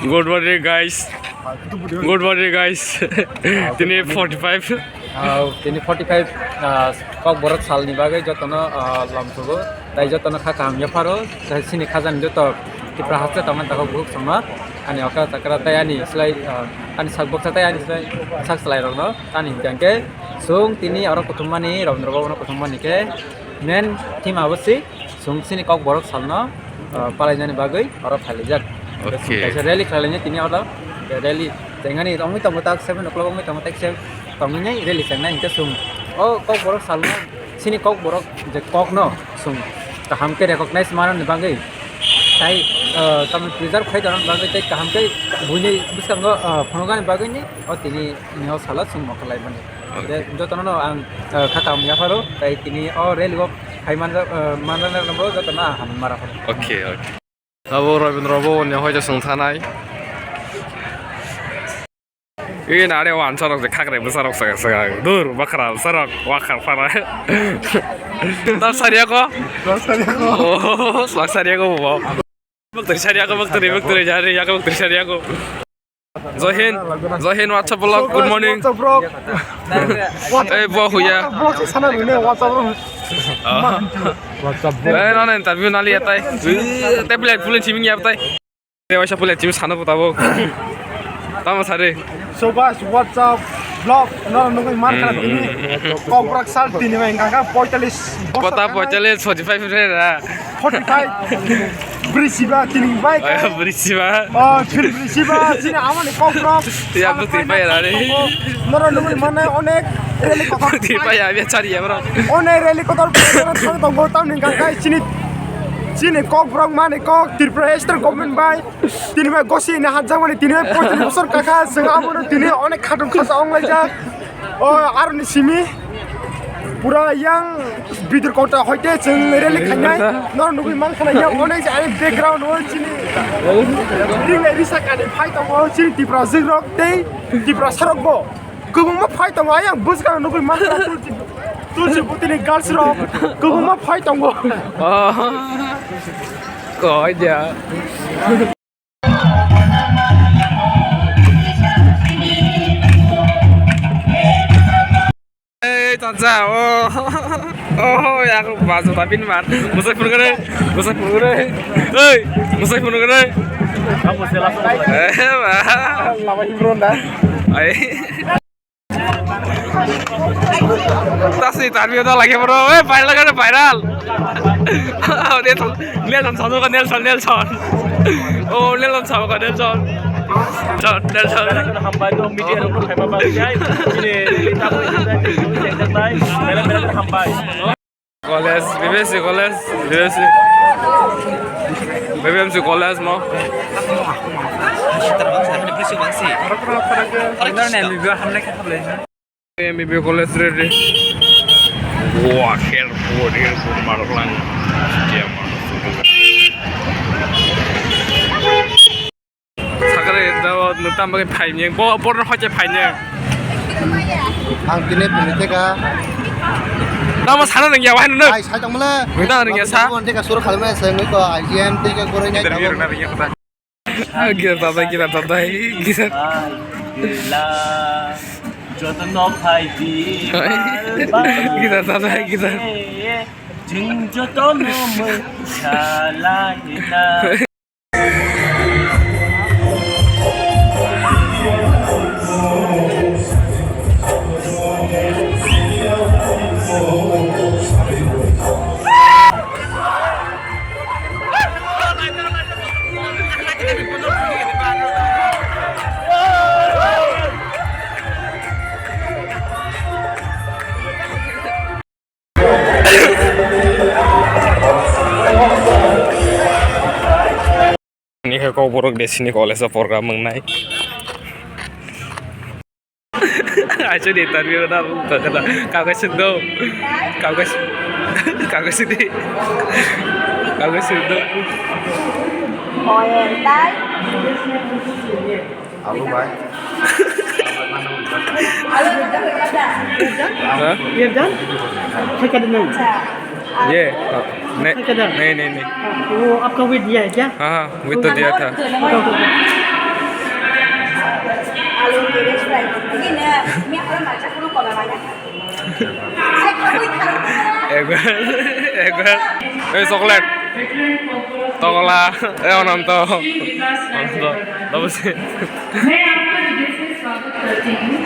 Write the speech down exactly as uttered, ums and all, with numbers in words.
Good morning, guys. Good morning, guys. Tini forty five. Ah, tini forty five, ah, Kokborok salni bagwi jotono, ah, lamsugo. Tai jotono kha kaham yapharo. Tai sini khajani joto Tripura haste tongmani takhuk bukhuk songma. Ani okra chakra tai ani slai, ah, ani sak boksa tai ani slai sak slai rokno. Ani hwnkhe chwng tini oro kuthumani, Rabindra Bhavan o kuthumani khe main theme abo si. Chwng chini Kokborok salno, ah, palainani bagwi oro phailaijak. Okay. Kaisa rally khlailani tini oro. Rally chengnani wngwi tongo tak seven o'clock wngwi tongo tak seven tongwi rally chengnai hinkhe chwng o Kokborok salno chini Kokborok je kokno chwng kaham khe recognize manani bagwi tai, ah, tamni preserve khai tonani bagwi tei kaham khe buini bwskango, ah, phunuknani bagwini o tini o salo chwng mokol laimani. Okay. Je jotono no ang, eh, kha kaham yapharo, tai tini o rally o phai manjak, eh, manjaknai rokno bo jotono ang hambai ma rw phano. Okay, okay. Abo Rabindra Bhavan ni hoite chwng thanai. Ee, nare wansa rok je khakre bwsa rok saka saka. Dur, bakhra bwsa rok, wakhar phara. Tar sariya ko? Tar sariya ko. Oh, sak sariya ko bo. Bakhtri sariya ko, bakhtri, bakhtri, jare, ya ko, bakhtri sariya ko. Jai Hind, Jai Hind, what's up, vlog? Good morning. What's up, bro? Ei, bo huya. Vlog sana rwne, what's up, bro? Oh. What's up, bro? Ei, no, no, interview nali atai. Ei, te pulai, pulai chiming ya atai. Te waisa pulai chiming sana puta bo. Tamo sare. So guys, what's up, vlog? No, no, no, mar kana tini. Kokborok sal tini mai engkha poitalis. Kota poitalis, forty five re ra. Forty five. Brisiba tini bai. Brisiba. Oh, tini brisiba. Sini amani Kokborok. Ya, buti pai ra re. Noro nugui mane onek rally kotor. Buti pai ya, biya chari ya, bro. Onek rally kotor. Thang tongo tamni gangkai sini. Sini Kokborok mani kok Tripura State Government bai. Tini bai gosi na hajak mani tini bai poitrish bosor kaka. Sing abono tini onek khatung khasa ong laijak. O aroni simi pura yang bidir kota hoite chwng rally khainai. Nor nugui man khana yang onek je ani background o chini ring lai risa kani phai tongo chini Tripura jigrok tei Tripura sarok bo kwbangma phai tongo. Ayang bwskang nugui man khana tulsi, tulsi butini girls rok kwbangma phai tongo. Oh, koi dia. Ei, tanja, oh. Oh, ya, aku baso tapi mar. Musai phone kare, musai phone kare. Ei, musai phone kare. Kamu sela. Eh, wah. Lama imron dah. Ai. Tasi tarbi udah lagi bro, eh viral kan viral. Oh, Nelson, Nelson satu kan Nelson, Nelson. Oh, Nelson sama kan Nelson. Nelson, Nelson. Hambai tu media rok khai ma ba jai. Ini kita pun kita jai. Bela bela hambai. College, B B M C college, B B M C, B B M C college mo. M B B college ready. Wah, airport, airport marlang. Sakre, da, nutang bagi phaini, bo, bo, hoche phaini. Ang tini puni teka. Tamo sana nang ya, wahai nang. Ai, sai tongmole. Nutang nang ya sa. Teka suru khalme, sai nui ko I G M teka kore nai. Interview na ring ya kata. Gita tata, gita tata, gita. Jotono phaidi. Gita tata, gita. Jing jotono mung salai na. Ni khe Kokborok Desini college o program wngnai. Achu de tarbi na kakata kakasuk do. Kakasuk kakasuk de. Kakasuk do. Oriental. Alo bhai. Ha? Ye done? Hai ka nahi? Ye. Nahi, nahi, nahi. वो आपका वेट दिया है क्या? हाँ, हाँ, वेट तो दिया था। Ekbar, ekbar. Ei, chocolate. Togola. Ei, Ananto. Ananto. Double C. मैं आपका हृदय से स्वागत करती हूँ।